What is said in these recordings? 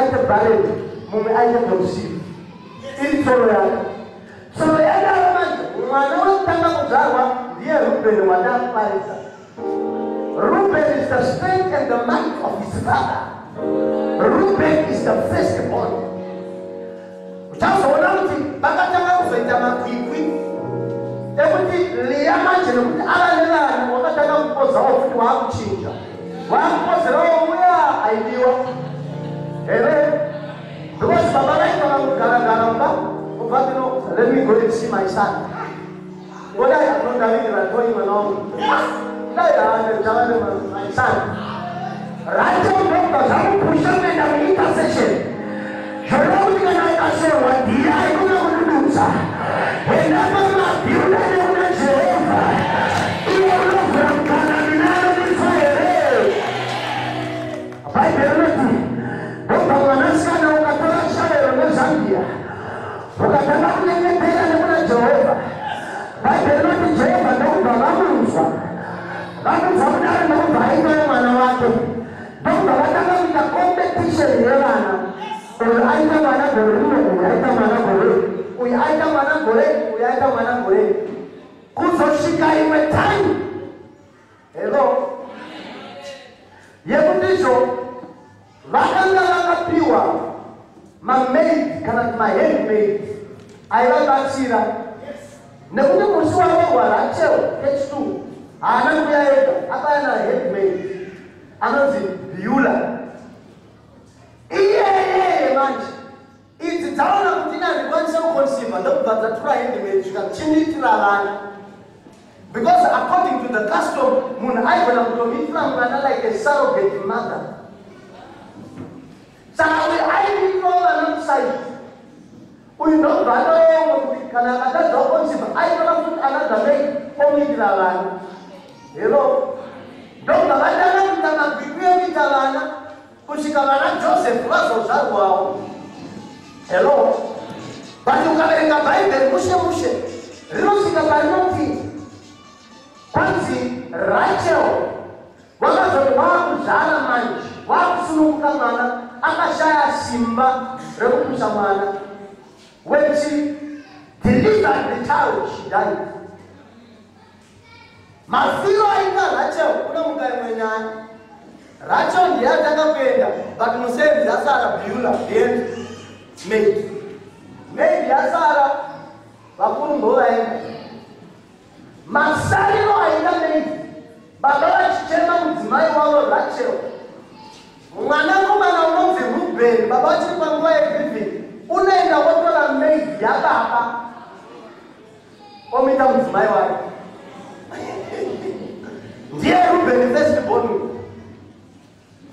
Aite barren, mumwe aite conceive. Iri tsoro yake. Tsoro yadaro manje, mwana wekutanga kuzvarwa ndiye Rubheni wandakuparidza. Reuben is the strength and the might of his father. Reuben is the firstborn. Uchazoona kuti vakatanga kuzoita makwikwi ekuti Leah manje, nekuti ava nevanhu, wakatanga kupozawo futi, waakuchinja, waakupozerawo uya aidiwa here, because baba vaitanga kugaragara mumba kubva tino, "Let me go and see my son." Kodai anondavidira toi mwana wangu, dai haane my son. Rachel ndobva zvamupusha kuenda muintercession, zvoreva kuti kana ukaserwa ndiye aikona kudududza. Enda pamabhi, udane kuna Jehovha, iwe unovhura mukana minano mitsva here? Bhaibheri rinoti ndobva mwanasikana ukatora shavero nezambia, ukatanga kunyengetera nekuna Jehovha. Bhaibheri rinoti Jehovha ndokubva vamunzwa. Vamunzwa kudaro, ndokubva aitawo mwana wake. Ndokubva vatanga kuita competition yevana. Uyu aita mwana gore rino, uyu aita mwana gore, uyu aita mwana gore, uyu aita mwana gore, kuzosvika imwe time, hello, yekutizvo vakanga vakapiwa mamaid kana kuti mahandmaid aivabatsira, nekuti musi warohwa Rachel h2 haana kuya ega, akaya nahandmaid anonzi Beulah. Iyeyeye manje idzi dzaona kuti ine handikwanisa kuconceiva, ndokubva dzatora handmaid, zvikachindiitira vana, because according to the custom munhu aigona kutomitira mwana like a surrogate mother. Saka uyu aimitirawo vana kuside, uyu ndokubva atoomwe kuti kana akatadza kuconceiva, aitora futi another maid omitira vana. Hello, ndokubva vatanga kuita makwikwi ekuita vana kusvika vana Joseph vazozvarwawo. Hello, but ukaverenga Bhaibheri mushe mushe, rinosvika parinoti kwanzi Rachel wakazoti waakuzvara manje, waakusununguka mwana, akashaya simba rekupusha mwana. When she delivered the child, she died. Mafiro aita Rachel, kunomuka imwe nyaya. Rachel ndiye atanga kuenda, but musenzi asara, Beulah maid. Maid yasara, vakuru ndovaenda. Masariro aita maid, baba vachichema mudzimai wavo Rachel, mwanakomana unonzi Rubheni, baba vachiri panguva yegrieving, unoenda wotora maid yababa, omuita mudzimai wake. Ndiye Rubheni, first born.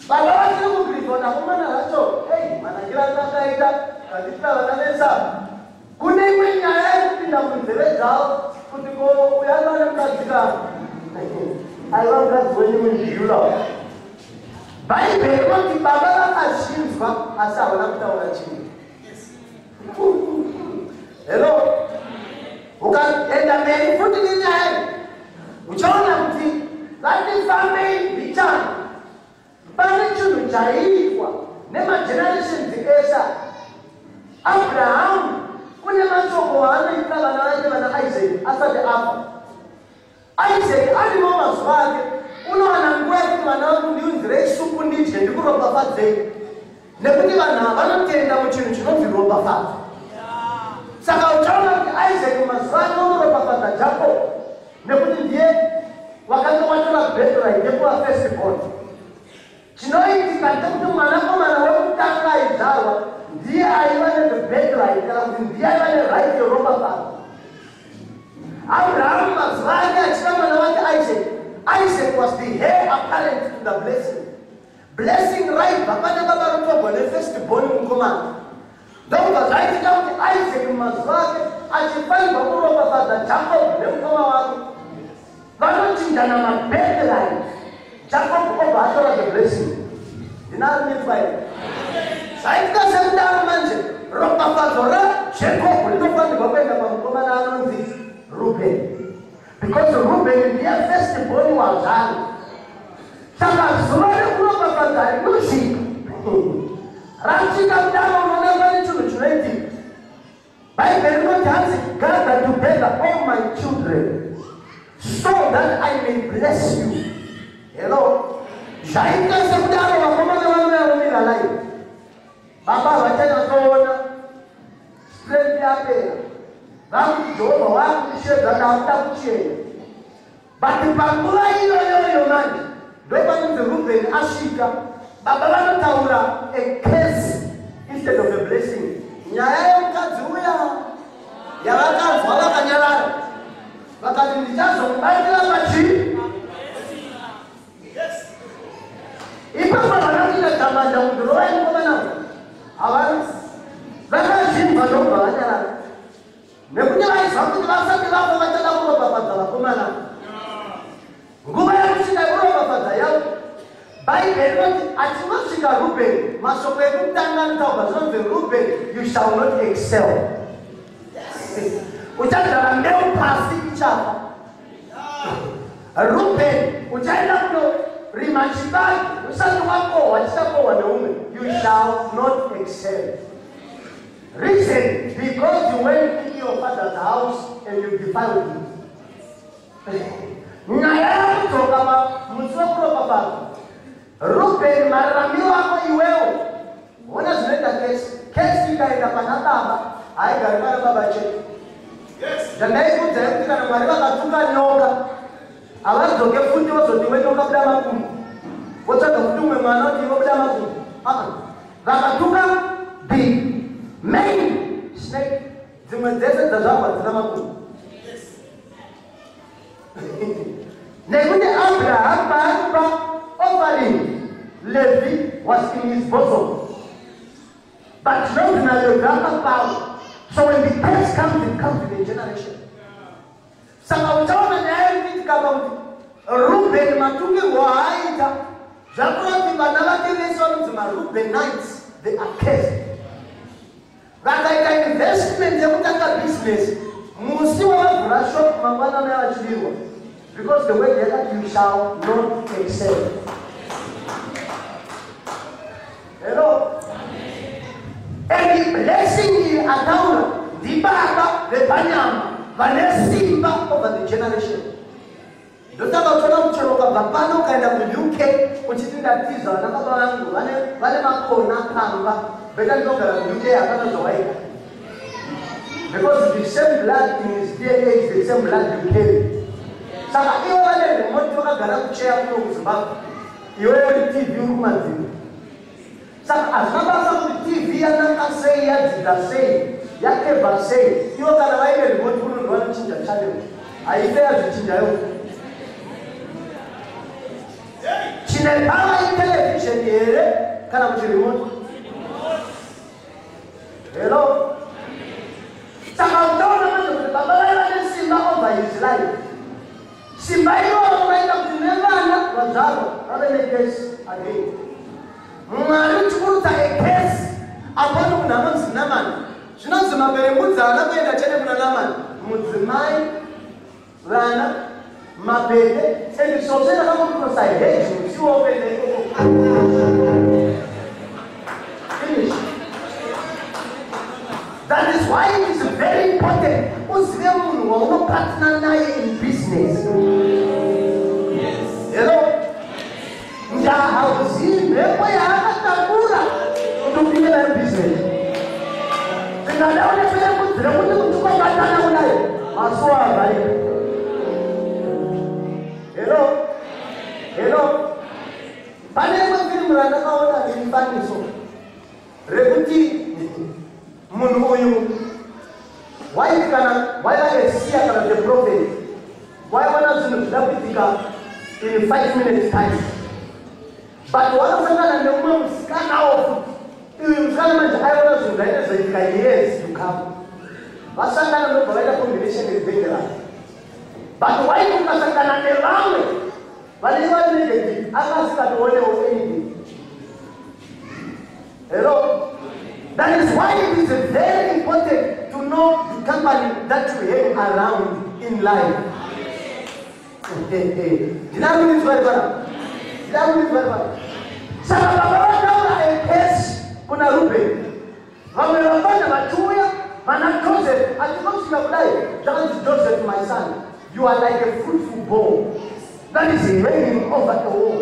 Baba vachiri kugrieva nakomana Rachel, ei, manakiro atakaita kanditira vana vesa. Kune imwe nyaya yekupinda munzeve dzavo kuti ko uyu aiva nemukadzi ka, aiva mukadzi wenyu muBeulah. Bhaibheri rinoti baba vakazvinzwa asi havana kutaura chinhu. Hello, ukaenda mberi futi nenyaya iyi, uchaona kuti vatifambei mbichana, pane chinhu chaiitwa nemagenerations ese. Abrahamu kune mashoko aanoitira vana vake, vana Isaac, asati afa. Isaac arimo mazuva ake, unowana nguva yekuti, "Vana vangu, ndiunzirei supu ndidye, ndikuropafadzei," nekuti vanhu ava vanotenda muchinhu chinonzi ropafadzo. Saka uchaona kuti Isaac mazuva ake unoropafadza Jacob, nekuti ndiye wakanga watora birthright yekuva first born. Chinoitika ndechekuti mwanakomana wekutanga aizvarwa ndiye aiva nethe birthright, kana kuti ndiye aiva neright yeropafadzo. Abrahamu mazuva ake achida mwana wake Isaac, Isaac was the heir apparent to the blessing. Blessing raibva pane baba rotogwa nefirst born mukomana. Ndokubva zvaitika kuti Isaac mumazuva ake achifanirwa kuropafadza Jacob nemukoma wake, vanochinjana mabirthright. Jacob obva atora the blessing. Ndinarumitswa here? Zvaitika sekudaro manje, ropafadzo raJacob rinofanirwa kuenda pamukomana anonzi Ruben, because Ruben ndiye first born wazvaro. Saka zuva rekuropafadza rinosvika. Rasvika kudaro, unoona pane chinhu chinoitika. Bhaibheri rinoti hanzi, "Gather together all my children so that I may bless you." Hello? Zvaita sekudaro, vakomana vanouya vomira line. Baba havachanyatsoona, strength yapera. Vakuti, "Jehovha waakundishedza, ndakuda kuchena." But panguva iyoyoyo manje ndopanonzi Rubheni asvika. Baba vanotaura a curse instead of a blessing. Nyaya yemukadzi uya yavakanzwa vakanyarara, vakati, "Ndichazomubatira pachii?" Ipapo havana kuita chamanja kuti rovai mukomana. Havana, vakazvimbwa ndobva vanyarara, nekuti vaiziva kuti vasati vafa vachada kuropafadza vakomana. Nguva yekusvika yekuropafadza yavo, Bhaibheri rinoti achinosvika Rubheni, mashoko ekutanga anotaurwa zvinonzi, "Rubheni, you shall not excel. Uchagara mbeu pasi ichafa. Rubheni, uchaenda kunorima chibage, usati wakohwa chichakohwa neumwe. You shall not excel. Reason: because you went into your father's house and you defiled it." Nyaya yakudzoka musi wekuropafadza Rubheni, mararamiro ako iwewo. Ona zvinoita curse. Curse ikaenda pana baba, haigari pana baba chete. Zvandaikuudzai kuti kana Mwari vakatuka nyoka, havadzoke futi vozoti, "Iwe nyoka, buda makumbo," votsvaga futi umwe mwana kuti, "Iwe, buda makumbo." Vakatuka the main snake, dzimwe dzese dzazvabva dzina makumbo, nekuti Abraham paaipa offering, Levi was in his bosom, but zvinonzi naLevi akapawo. So when the curse comes, it comes with a generation. Saka uchaona nyaya iri kuitika pakuti Rubheni matukirwo aaita, zvakuroti vana vake vese vanonzi maRubenites, they are cursed. Vakaita investment yekutanga business, musi wavavhura shop mangwanana yavachidirwa, because the word yakati, "You shall not excel." Hello? And blessing iyi ataura ndibaba vepanyama vane simba over the generation. Ndosaka uchiona muchero ukabva pano ukaenda kuUK uchiti, "Ndatiza vana baba vangu vane makona pamba, better ndinogara kuUK," hapana zvawaita, because the same blood in his DNA is the same blood you carry. Saka ivo vane remote vakagara kucheya kuno kuZimbabwe, iwe uri TV uri kumadziro. Saka hazvina basa kuti TV yanaka sei, yadzidza sei, yakevha sei. Ivo kana vaine remote kuno, ndovanochinja channel, haife yazvichinja yo. Chine power itelevision here kana kuti remote? Hello? Saka utaona manje kuti baba vaiva nesimba over his life. Simba iroro raita kuti nevana vadzvarwa vave necurse again. Mwari uchikurutsa a curse upon munhu anonzi Namani. Zvinonzi maperembudzi haana kuenda chete kuna Namani, mudzimai, vana, mapete and zvose. Rakangokurosa hedge musiwo kuenda ikoko. Finish. That is why it is very important uzive munhu waunopartner naye in business. Hello? Ndahauzivi mhepo yaakatakura kuti upinde nayo business. Tingada uneperembudzi rekuti kuti kwabatana kudai, masuwa avharika. Hello? Hello? Pane rimwe firimu randakaona remufaniso rekuti munhu uyu waiti kana waiva a seer kana the prophet, waiona zvinhu zvida kuitika in 5 minutes time. But wakasangana neumwe musikanawo futi. Uyu musikana manje aiona zvinhu zvaitozoitika years to come. Vasangana, ndobva vaita combination yedangerous. But waiti ukasangana nevamwe vanenge vari negative, akasikatoonewo anything. Hello? That is why it is very important to know the company that you hang around in life. Ndinarumbidzwa here pana? Ndinarumbidzwa here pana? Saka baba vataura a curse kuna Rubeni. Zvakanzi, "Joseph, my son, you are like a fruitful bough that is hanging over a wall."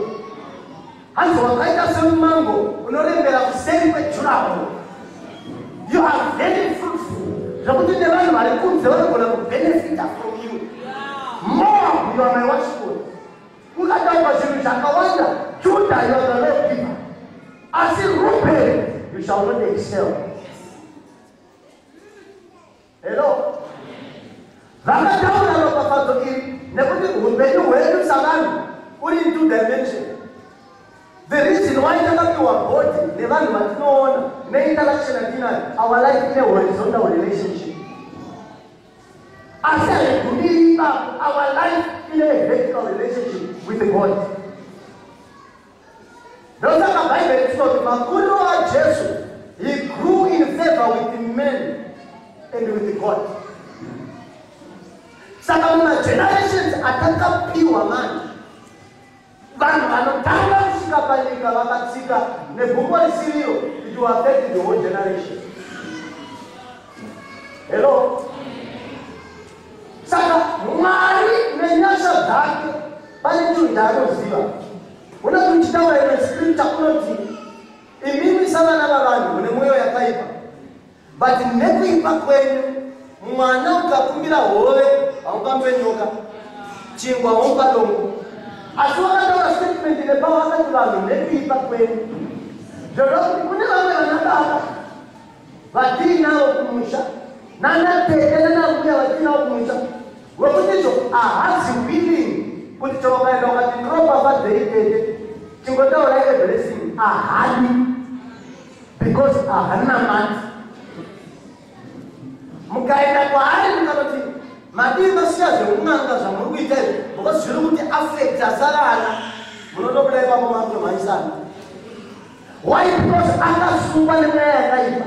Hanzi wakaita semumango unorembera kuseri kwedurawall. You are very fruitful zvekuti nevanhu vari kunze vanogona kubenefita from you. Moab, you are my watchful. Ukataura zvinhu zvakawanda. Judah, you are the lawgiver. Asi Ruben, you shall not excel. Hello? Vakataura ropafadzo iri nekuti upenyu hwedu savanhu uri in two dimension. The reason why takapiwa body nevanhu vatinoona neinteraction yatinayo, our life ine horizontal relationship, asi haigumiri ipapo. Our life ine a vertical relationship with God. Ndosaka Bhaibheri tinoti makuriro aJesu, he grew in favor with men and with God. Saka mumagenerations atakapiwa manje, vanhu vanotanga kusvika panyika vakatsika negumbo risiriro, it will affect the whole generation. Hello? Saka Mwari nenyasha dzake pane chinhu chaanoziva. Unoti uchitaura imwe scripture unoti, "Imimi savana vavanhu mune mwoyo yakaipa, but nekuipa kwenyu, mwana ukakumbira hove haungamupe nyoka, chingwa haumupa dombo." Asi wakataura statement nepawo, akati vanhu nekuipa kwenyu. Zvoreva kuti kune vamwe vana baba vatiinavo kumusha, nanatete nanambuya vatiinavo kumusha, wekuti izvo hahazi willing kuti chero ukaenda ukati, "Ndiropafadzei tete, chingotaurai a blessing," ahadi, because ahana mati. Mukaenda kwaari mukanoti, "Madii masiya zveun'anga zvamuri kuita izvi, because zviri kuti affecta savana," munotobuda ipapo makutomhanyisana. Why? Because akasungwa nemweya yakaipa.